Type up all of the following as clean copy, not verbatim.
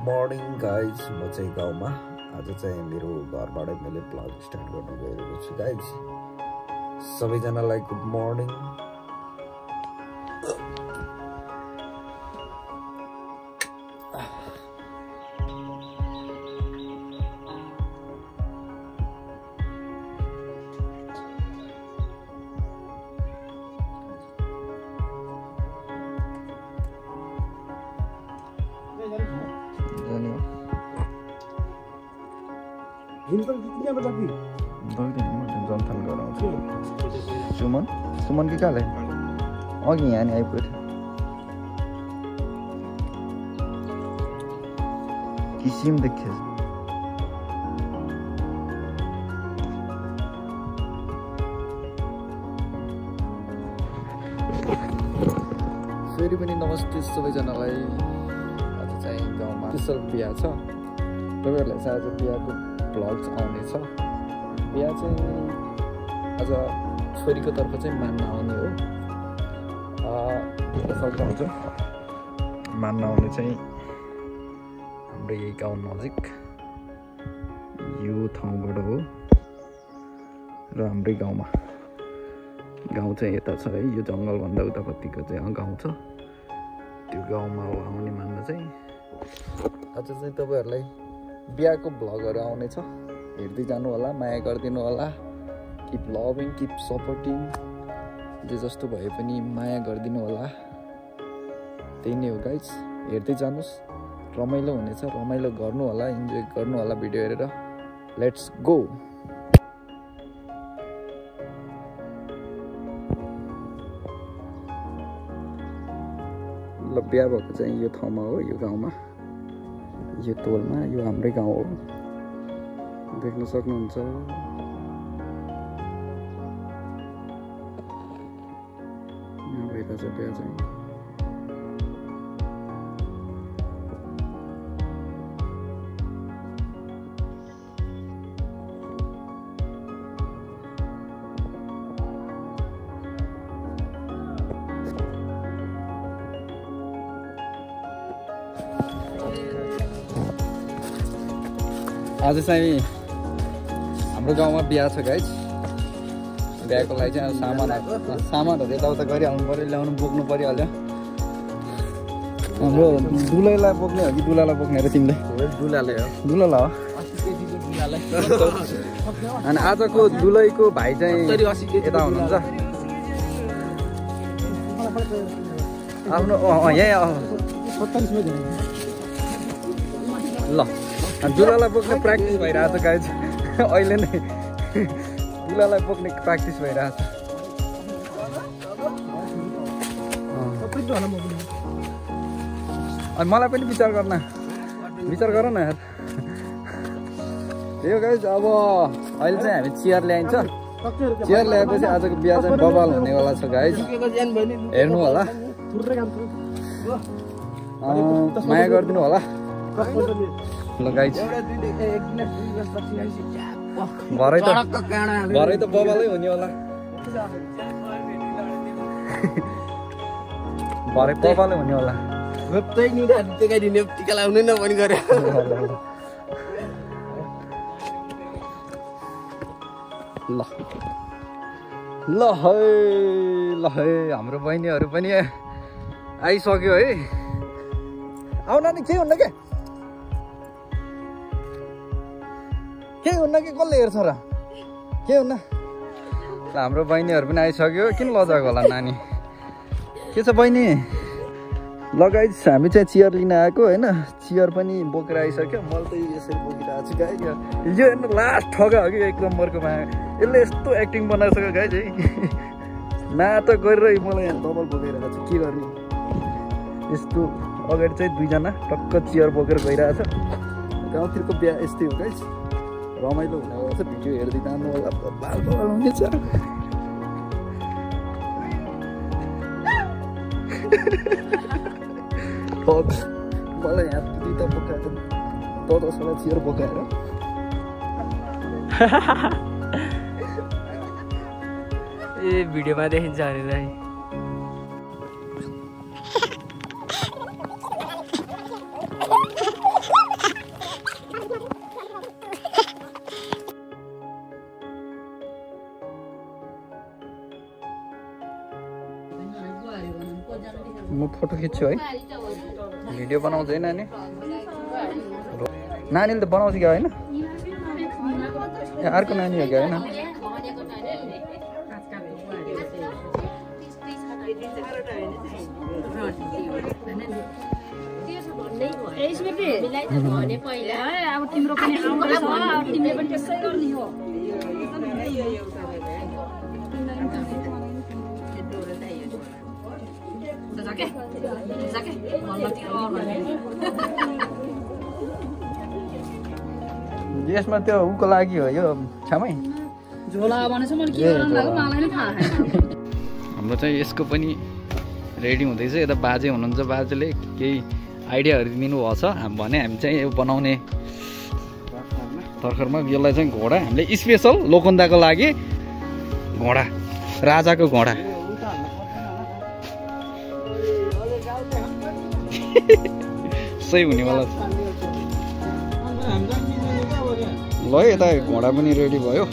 Morning guys, म चाहिँ गाउँमा आज चाहिँ मेरो घरबाटै मैले ब्लग स्टार्ट गर्न गइरहेको छु गाइज। सबैजनालाई गुड मर्निङ। जनथान गराउँछ सुमन सुमन कि कहाँले अघि यहाँ नि आइपुग्यो किसिम देखियो फेरि पनि नमस्ते सबैजनालाई। आज चाहिँ गाउँमा स्पेसल बिहा छ। तपाईँहरूलाई चाहिँ आज बिहाको भ्लग आउनेछ। बिहा चाहिँ आज छोरीको तर्फ चाहिँ मान्न आउने हो। सक्नुहुन्छ मान्न आउने चाहिँ हाम्रो यही गाउँ नजिक यो ठाउँबाट हो र हाम्रै गाउँमा गाउँ चाहिँ यता छ है। यो जङ्गलभन्दा उतापट्टिको चाहिँ गाउँ छ, त्यो गाउँमा हो आउने मान्न चाहिँ। आज चाहिँ तपाईँहरूलाई बिहाको भ्लगहरू आउनेछ, हेर्दै जानु होला, माया गरिदिनु होला। किप लभिङ, किप सपोर्टिङ, जे जस्तो भए पनि माया गरिदिनु होला। त्यही नै हो गाइज, हेर्दै जानुहोस्, रमाइलो हुनेछ, रमाइलो गर्नु होला, इन्जोय गर्नु होला भिडियो हेरेर। Let's go. ल बिहा भएको चाहिँ यो ठाउँमा हो, यो गाउँमा, यो टोलमा, यो हाम्रै गाउँ हो, देख्न सक्नुहुन्छ। यहाँ भइरहेछ बिहा चाहिँ। आज चाहिँ हाम्रो गाउँमा बिहा छ गाइज। बिहाको लागि चाहिँ अब सामानहरू यताउता गरिहाल्नु पऱ्यो, ल्याउनु बोक्नु परिहाल्यो। हाम्रो दुलैलाई बोक्ने हो कि दुलालाई बोक्ने अरे तिमीले? दुलाले हो। दुलालाई हो। अनि आजको दुलैको भाइ चाहिँ यता हुनुहुन्छ आफ्नो यहीँ ल। दुलालाई बोक्ने प्र्याक्टिस भइरहेछ गाइज अहिले नै। दुलालाई बोक्ने प्र्याक्टिस भइरहेछ। अनि मलाई पनि विचार गर न यार। त्यही हो गाइज। अब अहिले चाहिँ हामी चियर ल्याइन्छ। चियर ल्याएपछि आजको बिहा चाहिँ बवाल हुनेवाला छ गाइज, हेर्नु होला, माया गरिदिनु होला। ल गाइज, भरै त बबालै हुने होला, भरै बबालै हुने होला। ल है हाम्रो बहिनीहरू पनि आइसक्यो है। आउन नि, के हुन्न के हुन्न कि कसले हेर्छ र, के हुन्न। हाम्रो बहिनीहरू पनि आइसक्यो। किन लजाएको होला नानी? के छ बहिनी? लगाइ हामी चाहिँ चियर लिन आएको होइन। चियर पनि बोकेर आइसक्यो। मैले त यसरी बोकिरहेको छु गाई। यो हेर्नु लास्ट ठगा हो कि एक नम्बरको माया। यसले यस्तो एक्टिङ बनाइसक्यो गाई चाहिँ नाटक गरेर मलाई यहाँ डबल बोकिरहेको छु। के गर्ने, यस्तो अगाडि चाहिँ दुईजना टक्क चियर बोकेर गइरहेछ। गाउँतिरको बिहा यस्तै हो गाइस, रमाइलो हुनेवाला छ। भिडियो हेर्दै जानु होला, बबाल हुनेछ। मलाई यहाँ दुईवटा बोकाएर दसवटा चियर बोकाएर ए भिडियोमा देखिन्छ हामीलाई। म फोटो खिच्छु है भिडियो बनाउँछ है नानी नानीले त बनाउँछ क्या होइन अर्को नानी हो क्या होइन अब तिम्रो पनि आउँदैछ अब तिमीले पनि त्यसै गर्ने हो यसमा त्यो उको लागि हो यो छामै झोला भनेछ मैले के गर्न लाग्यो मलाई नै थाहा छैन हाम्रो चाहिँ यसको पनि रेडी हुँदैछ यता बाजे हुनुहुन्छ बाजेले केही आइडियाहरू दिनुभएको छ भने हामी चाहिँ यो बनाउने तर्खरमा यसलाई चाहिँ घोडा हामीले स्पेसल लोकन्दाको लागि घोडा राजाको घोडा सही हुनेवाला छ ल यता घोडा पनि रेडी भयो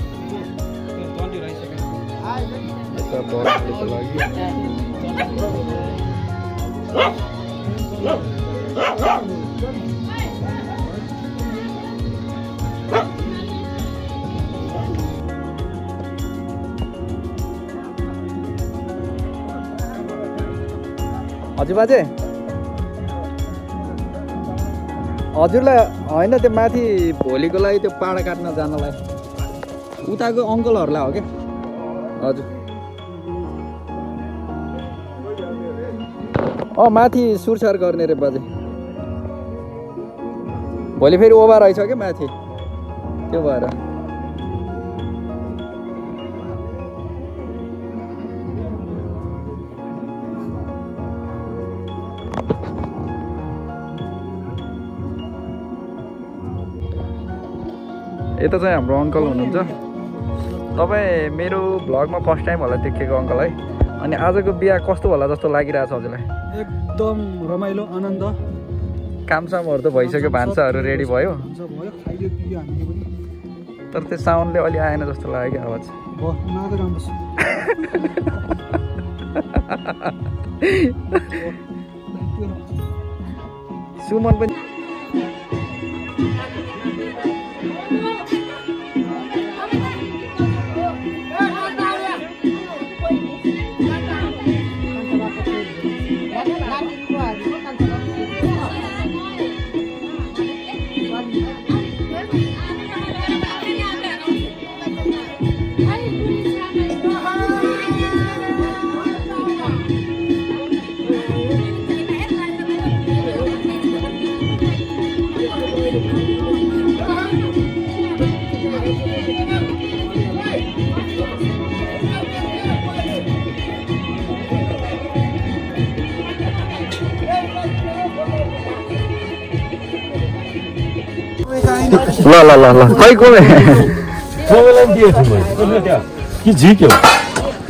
यता बराबरको लागि हजुर बाजे हजुरलाई होइन त्यो माथि भोलिको लागि त्यो पाडा काट्न जानलाई उताको अङ्कलहरूलाई हो क्या हजुर माथि सुरसार गर्ने रे बाजे भोलि फेरि ओभर रहेछ क्या माथि त्यो भएर यता चाहिँ हाम्रो अङ्कल हुनुहुन्छ तपाईँ मेरो भ्लगमा फर्स्ट टाइम होला देखेको अङ्कल है अनि आजको बिहा कस्तो होला जस्तो लागिरहेछ हजुरलाई एकदम रमाइलो आनन्द कामसामहरू त भइसक्यो भान्साहरू रेडी भयो तर त्यो साउन्डले अलि आएन जस्तो लाग्यो आवाज सुमन पनि ल ल ल ल खै कोले सबैलाई दिएछु मैले कि झिक्यो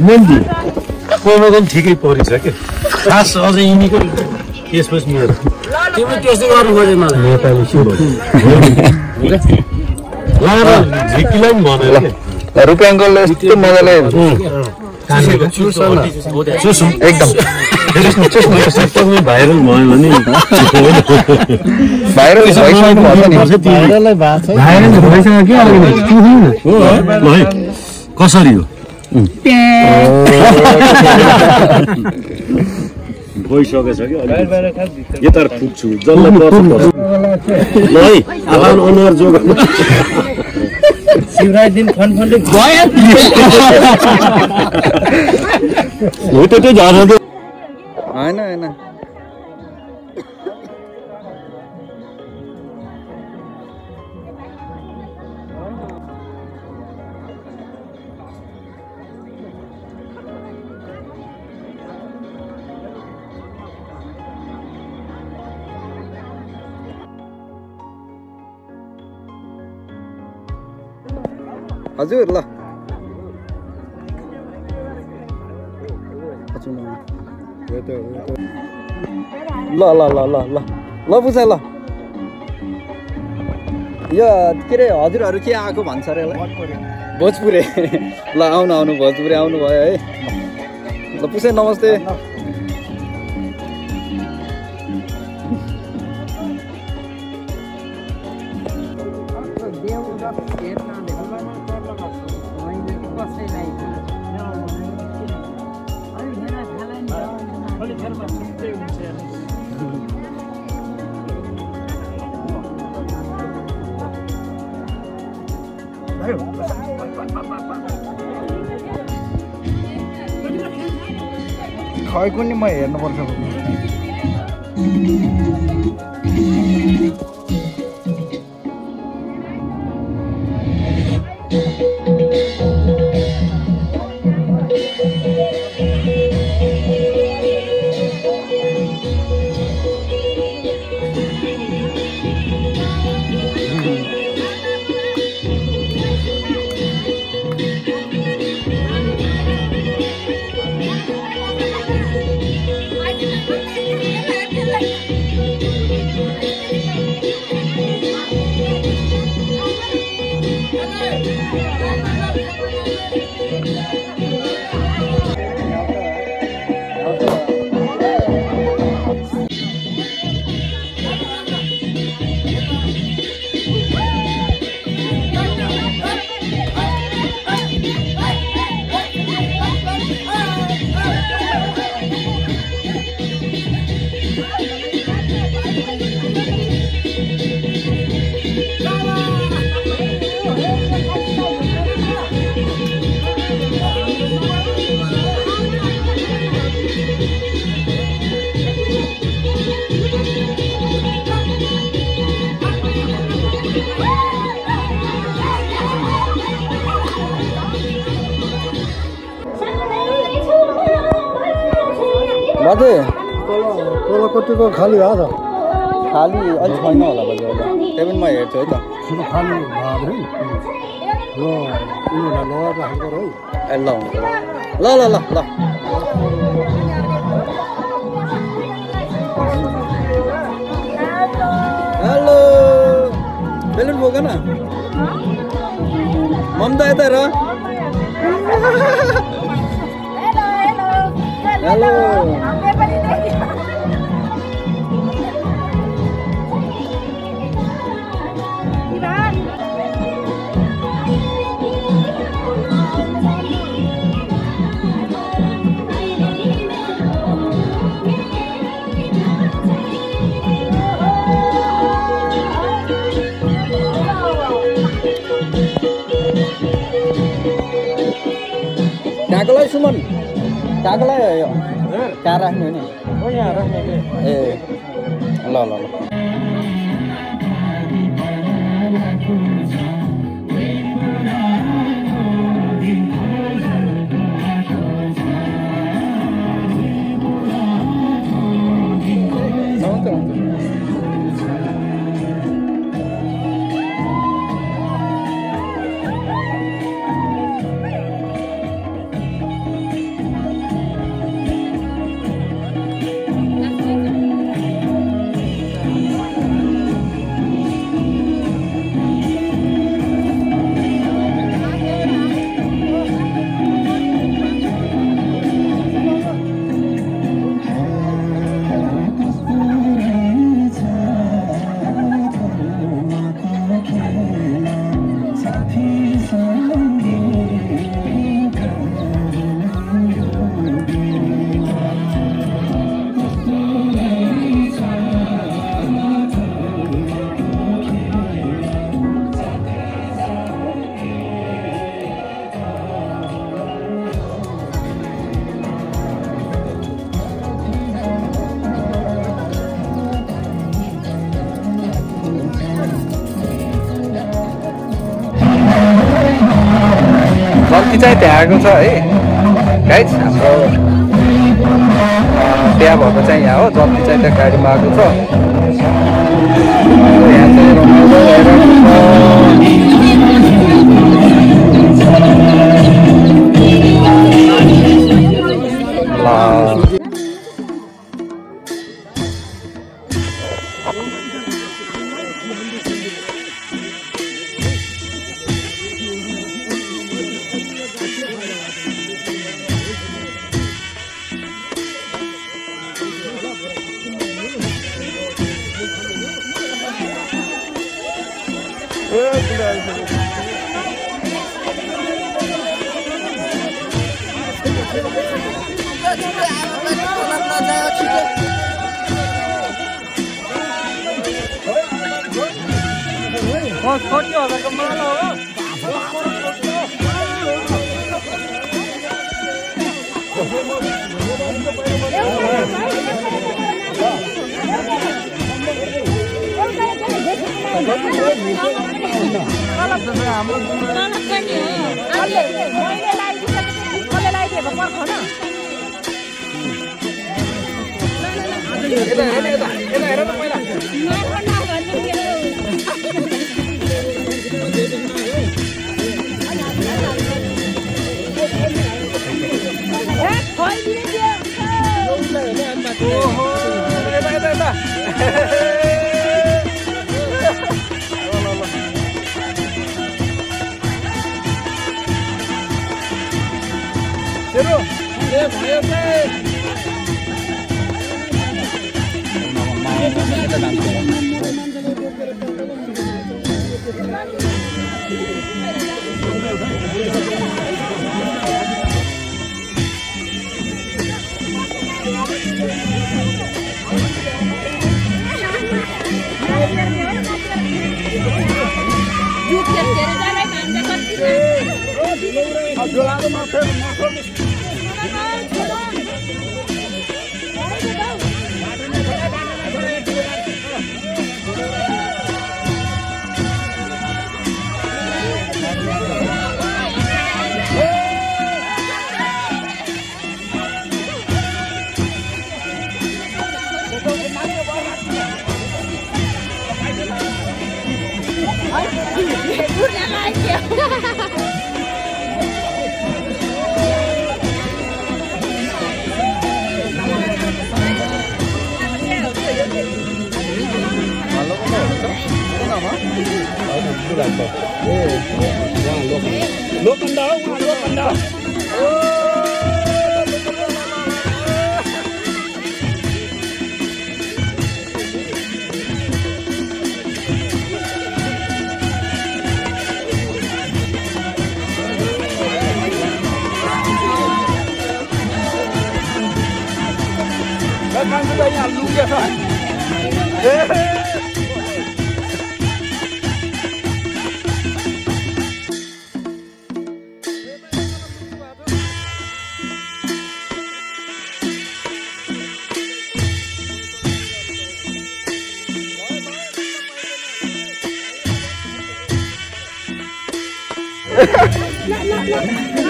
मेन्दी कोमा पनि ठिकै परिछ के खास अझै यिनीको त्यसपछि मेरो तिमी त्यस्तै गर्नु खोजे मलाई नेपाली सुरु झिक्कीलाई पनि भनेर रुपियाँ अङ्कलले यस्तो मजाले एकदम भाइरल भयो भने भाइरल भइसक्नु कसरी हो भइसकेछ कि यता पुग्छु जसलाई अनुहार जोग शिवराज दिन फनफनले हो त्यो जान होइन होइन हजुर ल ल ल ल ल ल ल पुछा ल यो के अरे हजुरहरू के आएको भन्छ अरे भोजपुरे ल आउनु आउनु भोजपुरे आउनु भयो है ल पुछे नमस्ते खेलमा छुट्टै हुन्छ खैको नि म हेर्नुपर्छ बाजे तल कतिको खाली हो त खाली अलिक छैन होला बाजे होला त्यही पनि म हेर्छु है त खाली भयो है यो उनीहरूलाई लगाएर राखेको है ए ल ल ल ल ल हेलो बेलुन बोक न ममता यता र हेलो कागलाई सुमन कागलाई कहाँ राख्ने हो नि यहाँ राख्ने ए ल ल ल जल्ती चाहिँ त्यहाँ आएको छ है गाइज हाम्रो त्यहाँ भएको चाहिँ यहाँ हो जल्ती चाहिँ त्यहाँ गाडीमा आएको छ यहाँ चाहिँ रमाइलो 40,000 को माला हो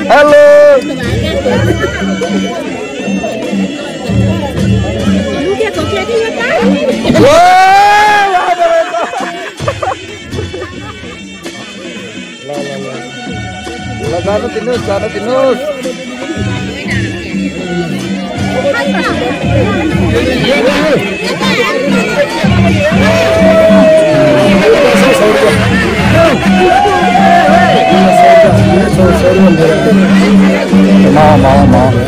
Halo. Sana tinus. Mau.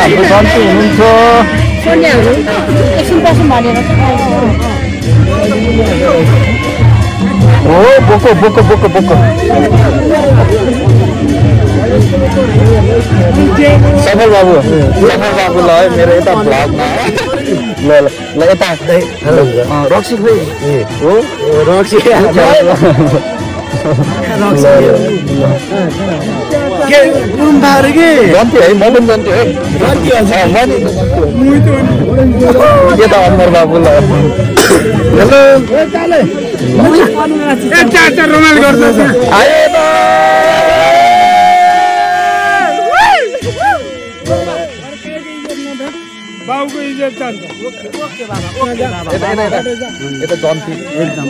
हाम्रो सन्चै हुनुहुन्छ सोनियाहरू एकछिन बसौँ भनेर हो बोको सफल बाबु ल है मेरो यता भ्लगमा ल यता हेलो रक्सी खोइ हो रक्सी के गुरुम्बार के जन्ती है म पनि जन्ती है के त अमर बाबु ल हेलो चाचा रोमाल गर्छ आयो त बाबुको इज्जत चाहन्छ ओके बाबा यता जन्ती एकदम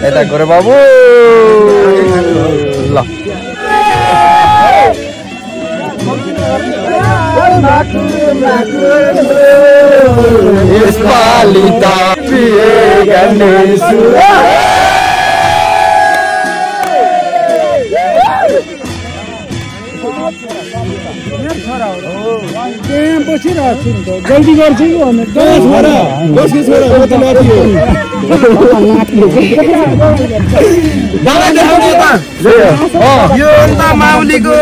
यता गरे बाबु ल यसपालि त पिए गणेशु त्यहाँ बसिरहेको छु नि त जल्दी गर्छु कि भन्नु छोरा कसको छोरा हो त नाति हो यो अन्त माउलीको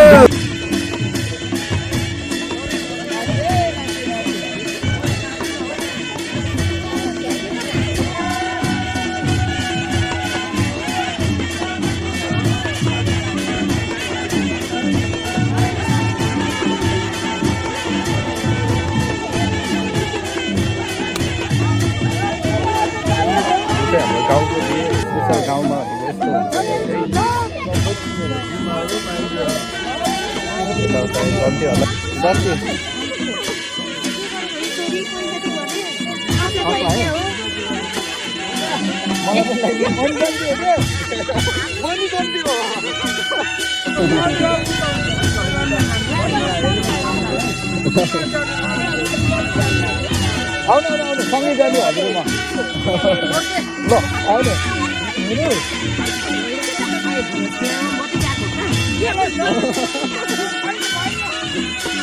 गाउँमा यस्तो आउनु सँगै जाने हजुरमा ल आउनु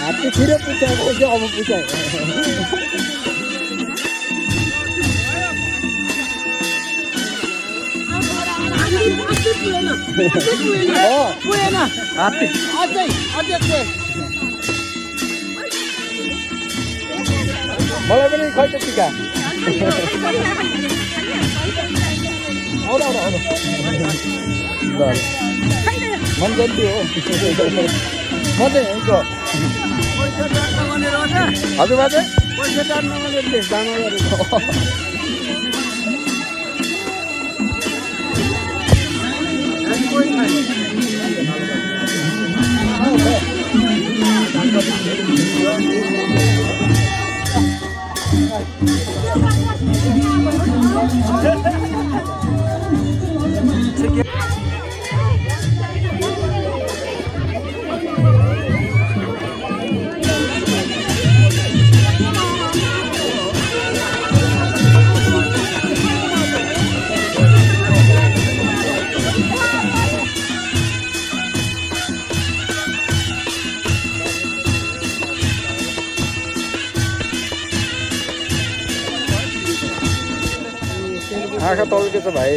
हात्ती छिरो पुछाएको चाहिँ अब पुछायो हात्ती मलाई पनि खै टिका आउनु मन जल्दी हो म चाहिँ यहीँको हजुर बाजे पैसा टार्नु भनेर जानु गरेको आँखा तल्केछ भाइ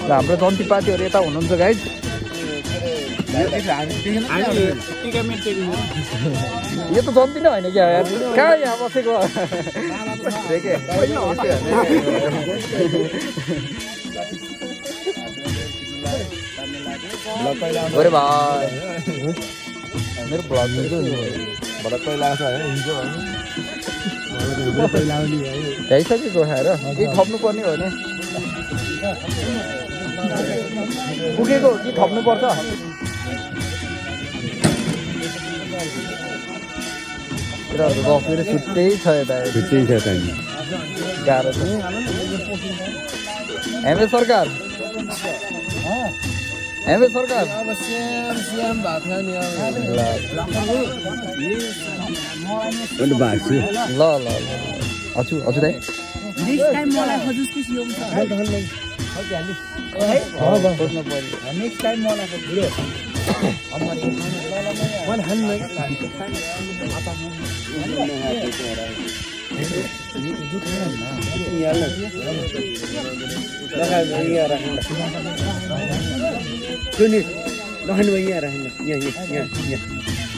हाम्रो जन्ती पार्टीहरू यता हुनुहुन्छ गाइज यो त जन्ती नै होइन क्या यार कहाँ यहाँ बसेको अरे भाइ मेरो ब्लग भ्याइसकेको खाएर केही थप्नु पर्ने हो नि पुगेको कि थप्नु पर्छ गफेर छुट्टै छ यता गाह्रो छ एमए सरकार ल हजुर दाइ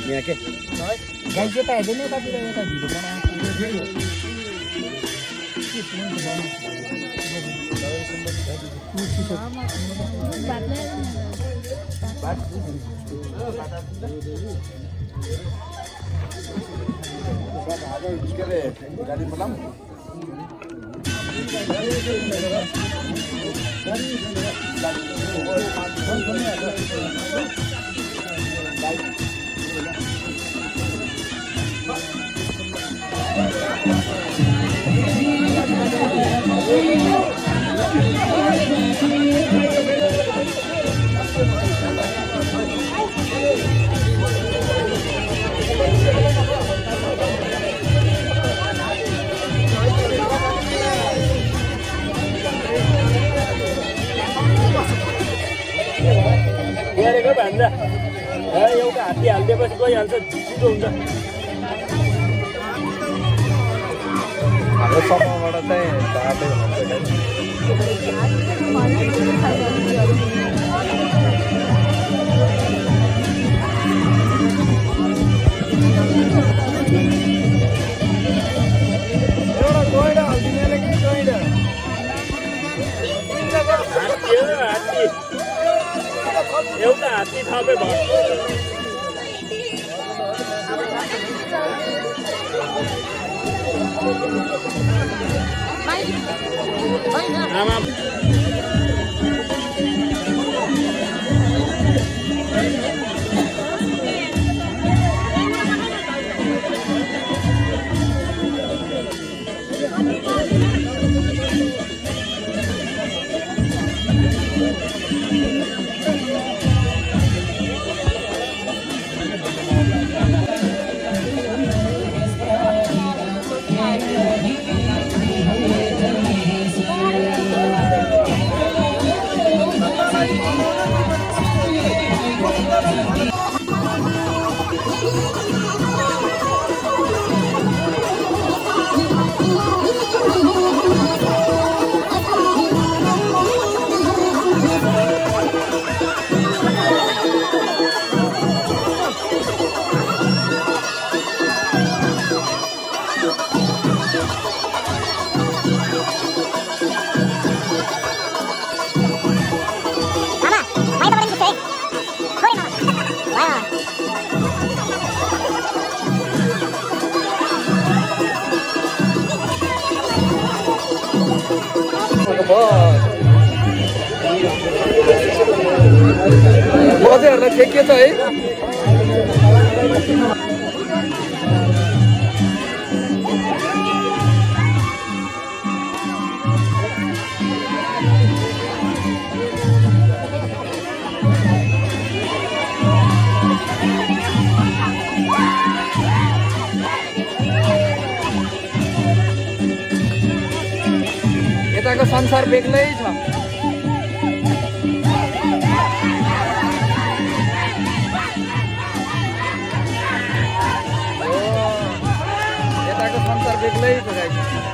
यहाँ के गाई चाहिँ त हेर्दैन यतातिर यता भिडियो हान्छ एउटा हात्ती हालिदिएपछि गइहाल्छ छिटो हुन्छ हाम्रो समूहबाट चाहिँ बाटो हुनुहुन्छ एउटा गैँडा हालिदिने कि गैँडा हात्ती एउटा हात्ती थपे भयो आमा बजेहरूलाई के छ है यताको संसार बेग्लै छ यताको संसार बेग्लै छ गाइस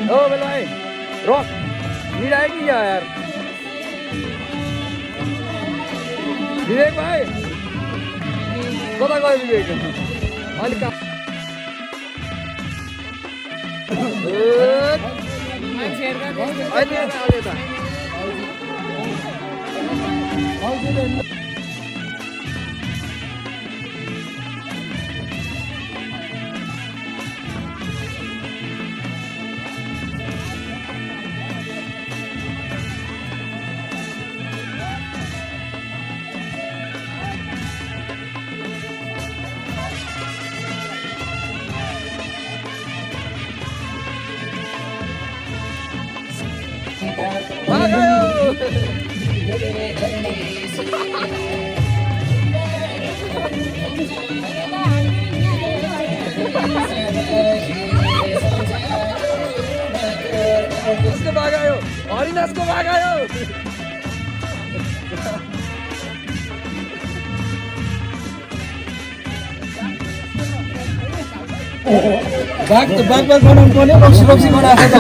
ओ बेल भाई रोक मिलाए कि क्या यार विवेक भाई कता गयो विवेक अलिक उसको भागायो हरिदासको भागायो बाघ बनाउनु पर्ने रक्सी गराएको त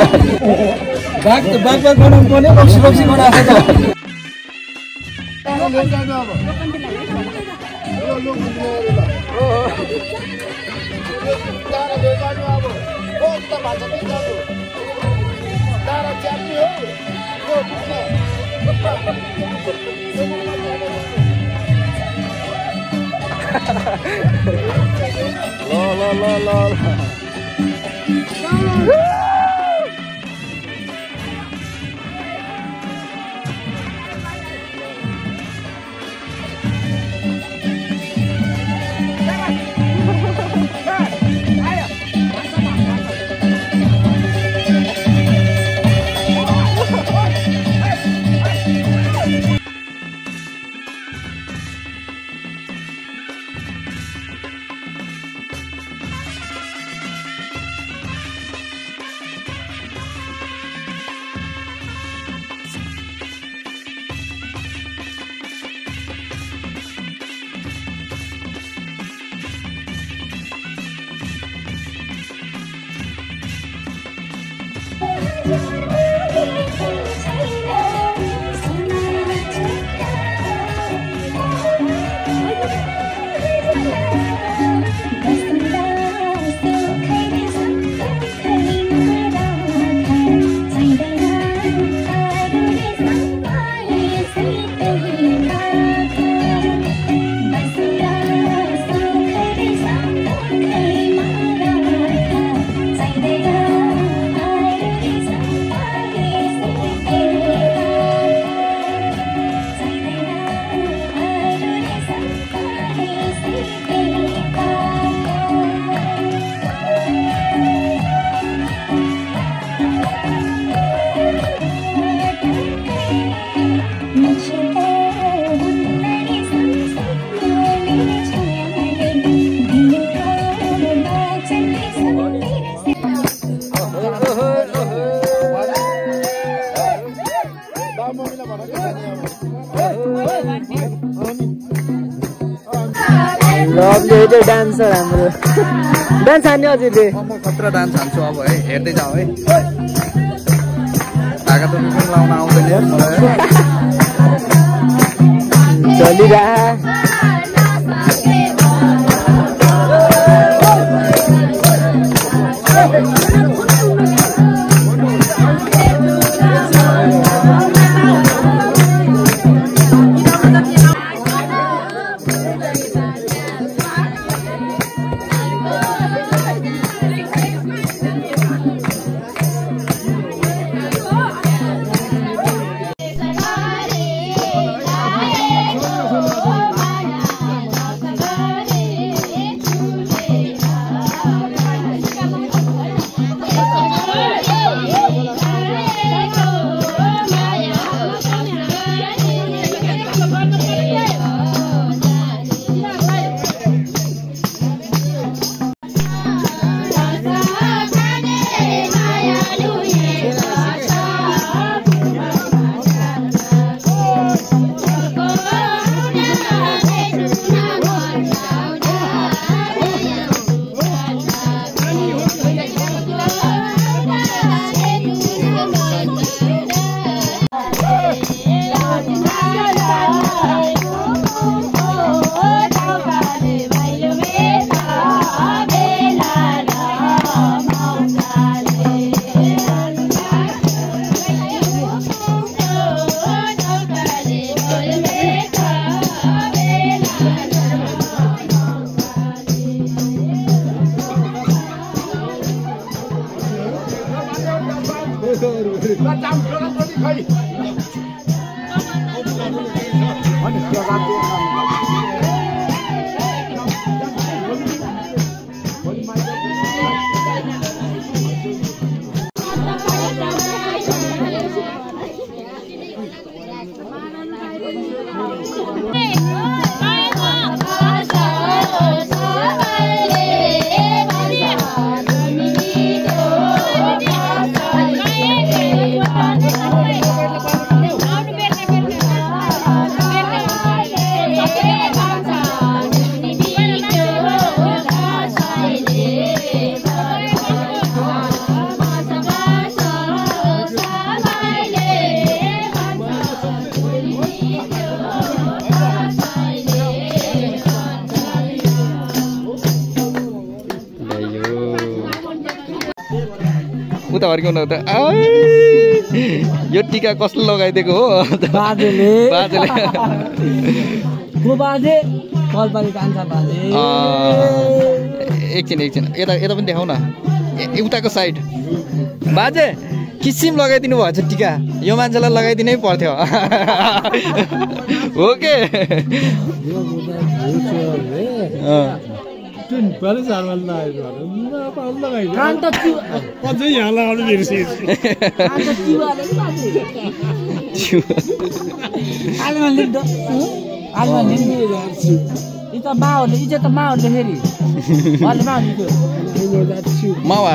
बाघ बनाउनु पर्ने रक्सी गराएको त लभले चाहिँ डान्सर हाम्रो डान्स हान्ने अझै दे खतरा डान्स हान्छु अब है हेर्दै जाऊ है ढाका त पनि लाउन आउँदैन मलाई चलिरहा उता फर्किउन त यो टीका कसले लगाइदिएको हो बाजेले बाजेले को बाजे कलपाली कान्छा बाजे एकछिन यता यता पनि देखाउ न उताको साइड बाजे किसिम लगाइदिनु भएछ टीका यो मान्छेलाई लगाइदिनै पर्थ्यो हो के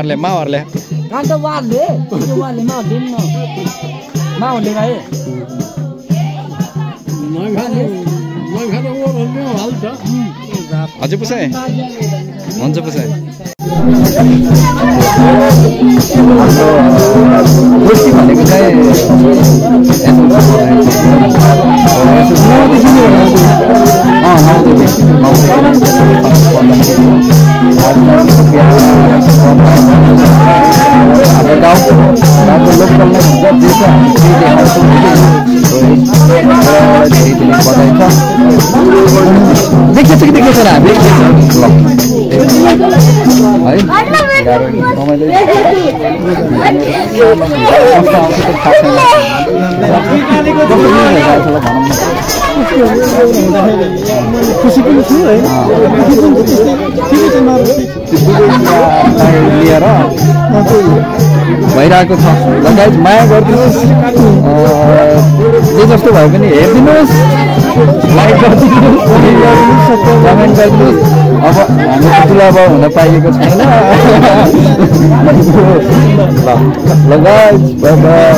माउहरूले अझै पुसाए हुन्छ पुसाए भनेको चाहिँ लिएर भइरहेको छ लगायत माया गरिदिनुहोस् जे जस्तो भए पनि हेरिदिनुहोस् लाइक गरिदिनुहोस् कमेन्ट गरिदिनुहोस् अब हाम्रो ठुलो अब हुन पाइएको छैन ल गाइस बाइ बाइ